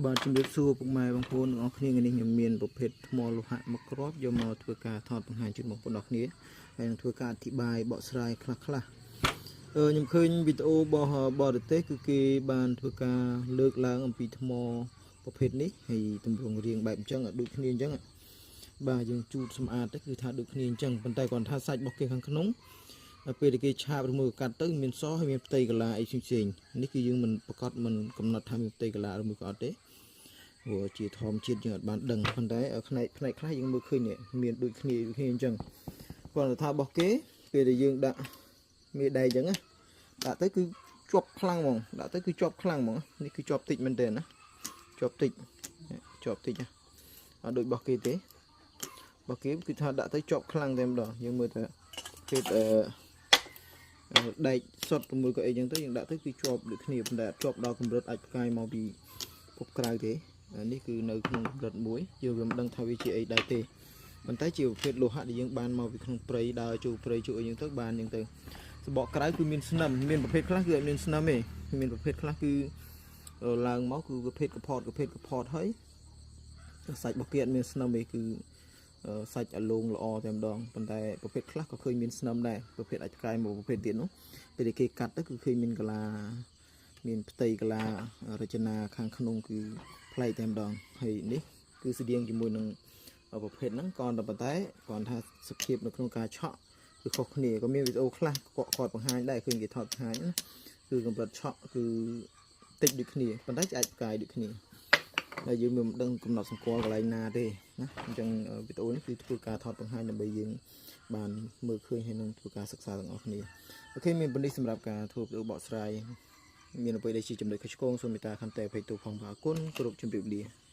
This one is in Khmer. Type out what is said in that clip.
បាទជំរាបសួរពុកម៉ែបងប្អូនទាំងអស់គ្នាថ្ងៃនេះខ្ញុំមានប្រភេទថ្មលោហៈមួយគ្រាប់យកមកធ្វើការថតបង្ហាញជូនបងប្អូនទាំងអស់គ្នាហើយនឹងធ្វើការអធិប្បាយបកស្រាយខ្លះខ្លះអឺខ្ញុំឃើញវីដេអូរបស់បរទេសគឺគេបានធ្វើការលើកឡើងអំពីថ្មប្រភេទនេះហើយទម្រង់រាងបែបអញ្ចឹងដូចគ្នាអញ្ចឹងបាទយើងជូតសម្អាតទៅគឺថាដូចគ្នាអញ្ចឹងប៉ុន្តែគាត់ថាសាច់របស់គេខាងក្នុងដល់ពេលដែលគេឆាបឬមួយក៏កាត់ទៅមានសហើយមានផ្ទៃកាឡាអីផ្សេងៗនេះគឺយើងមិនប្រកាសមិនកំណត់ថាមានផ្ទៃកាឡាឬមួយក៏អត់ទេព្រោះជាធម្មជាតិយើងអត់បានដឹងប៉ុន្តែផ្នែកផ្នែកខ្លះយើងមើលឃើញនេះមានដូចគ្នាដូចគ្នាអញ្ចឹងគាត់ថារបស់គេពេលដែលយើងដាក់មេដែកអញ្ចឹងណាដាក់ទៅគឺជាប់ខ្លាំងហ្មងដាក់ទៅគឺជាប់ខ្លាំងហ្មងនេះគឺជាប់តិចមែនទែនណាជាប់តិចជាប់តិចណាអត់ដូចរបស់គេទេរបស់គេគឺថាដាក់ទៅជាប់ខ្លាំងតែម្ដងយើងមើលទៅគេអឺ ដែកសុតមួយក៏អីចឹងទៅយើងដាក់ទៅគឺជាប់ដូចគ្នាប៉ុន្តែអត់ជាប់ដល់កម្រិតអាចផ្កាយមកពីភពក្រៅទេនេះគឺនៅក្នុងកម្រិតមួយយើងវាមិនដឹងថាវាជាអីដែរទេប៉ុន្តែជាប្រភេទលោហៈដែលយើងបានមកពីក្នុងព្រៃដើរចូលព្រៃចូលអីចឹងទៅបានចឹងទៅសបកក្រៅគឺមានស្នឹមមានប្រភេទខ្លះគឺអត់មានស្នឹមទេមានប្រភេទខ្លះគឺឡើងមកគឺប្រភេទកផតប្រភេទកផតហើយសាច់របស់គេអត់មានស្នឹមទេគឺសាច់អាលងល្អតែម្ដងប៉ុន្តែប្រភេទខ្លះក៏ឃើញមានស្នឹមដែរប្រភេទអាចផ្កាយមកប្រភេទទៀតនោះពេលដែលគេកាត់ទៅគឺឃើញមានកលាមានផ្ទៃកលារចនាខាងក្នុងគឺប្លែកតែម្ដងហើយនេះគឺស្តៀងជាមួយនឹងប្រភេទហ្នឹងក៏តែប៉ុន្តែគ្រាន់ថាសភាពនៅក្នុងការឆក់គឺខុសគ្នាក៏មានវីដេអូខ្លះគាត់គាត់បង្ហាញដែរឃើញគេថតបង្ហាញណាគឺកម្រិតឆក់គឺតិចដូចគ្នាប៉ុន្តែអាចផ្កាយដូចគ្នាហើយយើងមិនដឹងកំណត់សម្គាល់កន្លែងណាទេណាអញ្ចឹងវីដេអូនេះគឺធ្វើការថតបង្ហាញដើម្បីយើងបានមើលឃើញហើយនឹងធ្វើការសិក្សាទាំងអស់គ្នាOK មានប៉ុណ្នេះសម្រាប់ការធ្វើវីដេអូបកស្រាយមានអ្វីដែលជាចំណុចខុសឆ្គងសូមមេត្តាខន្តីអភ័យទោសផងបាទអរគុណគោរពជម្រាបលា។